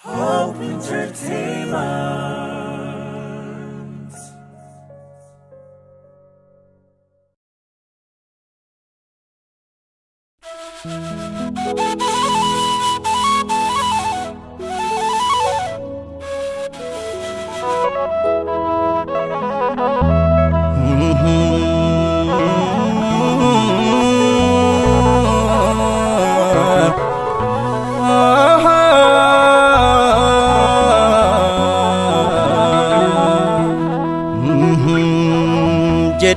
Hope Entertainment.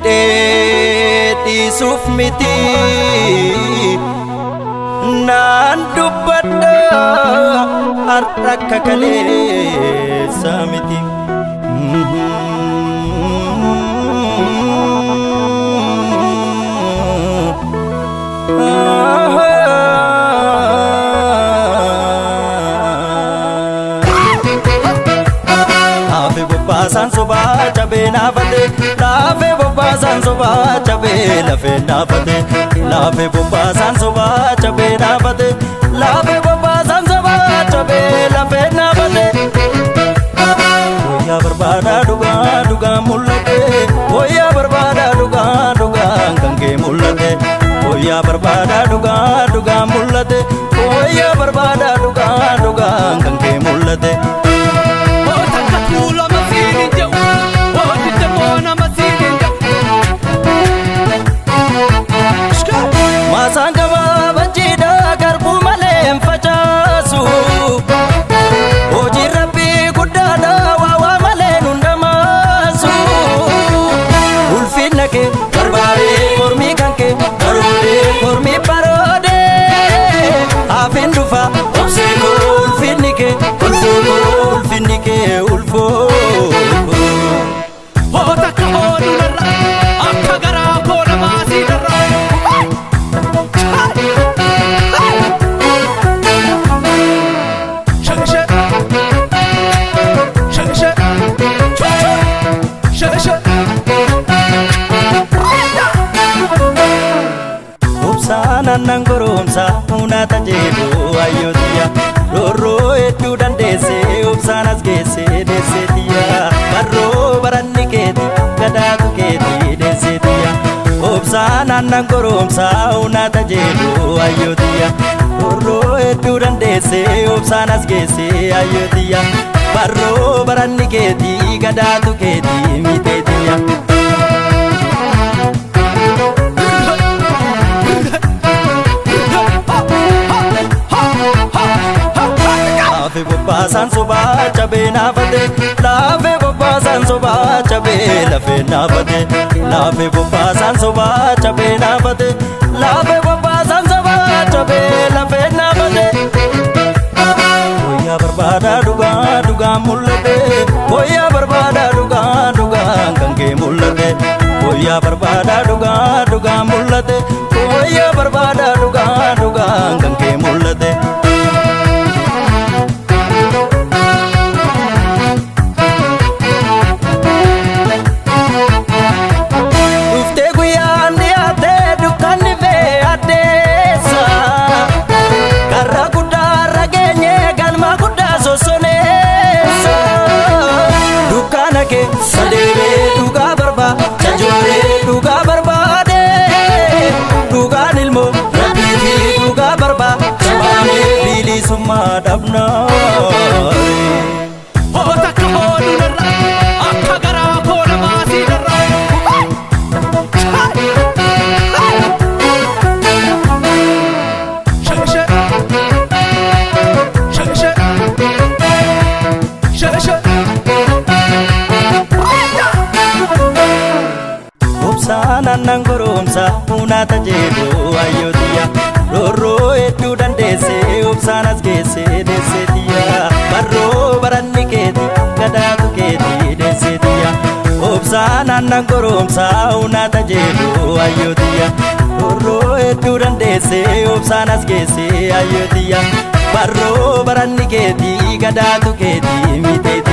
Jedhee dhiisuuf miti naan dubbadha har'a akka kaleessa miti. Laafe bobbaasaan sobaa cabee naafate, laafe bobbaasaan sobaa cabee lafee naafate, laafe bobbaasaan sobaa cabee naafate, laafe bobbaasaan sobaa cabee lafee naafate. Wayyaa barbaadaa dhugaa dhugaa mul'ate, wayyaa barbaadaa dhugaa dhugaa kan kee mul'ate, wayyaa barbaadaa dhugaa dhugaa mul'ate, wayyaa barbaadaa dhugaa dhugaa kan kee mul'ate. Takka tuulama siin hin jedhu, hojii moona siin hin jedhu. Maasaan gabaabachiidha garbuu malee hin facaasu. Hojiin rabbii guddaadha waa waa malee nun dhamaasu. Ulfinna kee barbaadee mormii kan kee baroodee mormii baroodee hafin dhufa obsee koo ulfinni kee ulfoo koo ulfinni kee ulfoo koo. Hoo takka hooduu narra, akka garaa koo na baasii narra. Shake shake shake shake shake. Obsaan aannan goromsa hunaata jedhu ayyootiyya. Roorroo hedduu dandeessee obsaan as geessee deesseetiyya. Barroo baranni keeti gadaatu keeti deesseetiyya. Obsaan aannan goromsa hunaata jedhu ayyootiyya. Roorroo hedduu dandeessee obsaan as geessee ayyootiyya. Barroo baranni keeti gadaatu keeti miteetiyya. Laafe bobbaasaan sobaa cabee naafate, laafe bobbaasaan sobaa cabee lafee naafate, laafe bobbaasaan sobaa cabee naafate, laafe bobbaasaan sobaa cabee lafee naafate. Wayyaa barbaadaa dhugaa dhugaa mul'ate, wayyaa barbaadaa dhugaa dhugaa kan kee mul'ate, wayyaa barbaadaa dhugaa dhugaa mul'ate, wayyaa barbaadaa dhugaa dhugaa kan kee mul'ate. Dhuftee guyyaan dhiyaatee dukkanni fee addeessa. Karra guddaa irra geenye galma guddaa sossoneessa. Dukkana kee sadeemee dhugaa barbaada jooree dhugaa barbaade. Dhugaan ilmoo rabbiifi dhugaa barbaada baanee bilisummaa dhabnaa. Hoo takka hooduu narra, akka garaa koo na baasii narra. Shake shake shake shake shake. Obsaan aannan goromsa hunaata jedhu ayyootiyya. Roorroo hedduu dandeessee obsaan as geessee deesseetiyya. Barroo baranni keeti gadaatu keeti deesseetiyya. Obsaan aannan goromsa hunaata jedhu ayyootiyya. Roorroo hedduu dandeessee obsaan as geessee ayyootiyya. Barroo baranni keeti gadaatu keeti miteetiyya.